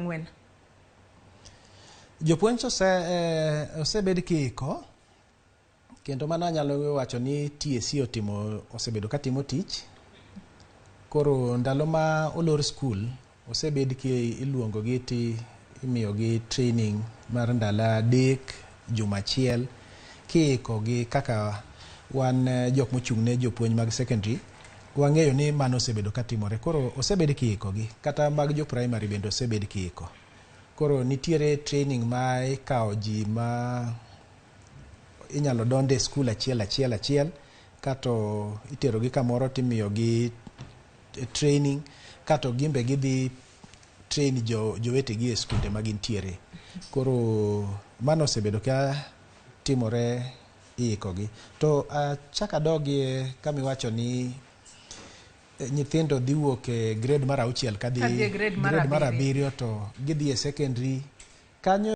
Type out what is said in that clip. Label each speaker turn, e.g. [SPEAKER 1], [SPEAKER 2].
[SPEAKER 1] 4.
[SPEAKER 2] Jopuonj osebed kiiko kendo mano anyalo wacho ni TSC otimo, osebedo katimo tich. Koro ndalo ma olor skul osebed ki iluongo gi ti imiyogi training mar ndalo 3, juma achiel, kiiko gi kaka wan jok mochung' ne jopuonj mag secondary wang'eyo ni mano osebedo katimore. Koro osebed kiiko gi kata mag jo primary bende osebed kiiko. Koro nitiere training ma ikawo ji ma inyalo donde e skul achiel achiel achiel kato iterogi kamoro timiyogi training kato gimbe gidhi train jowetegi e skunde ma gintiere. Koro mano osebedo ka timore iikogi. To achak adogie kama iwacho ni nyithindo dhi wuok e grade mar 6 kadhi
[SPEAKER 1] Kadhi e grade mar
[SPEAKER 2] mar
[SPEAKER 1] 7.
[SPEAKER 2] 7 to gidhi e secondary kanyo.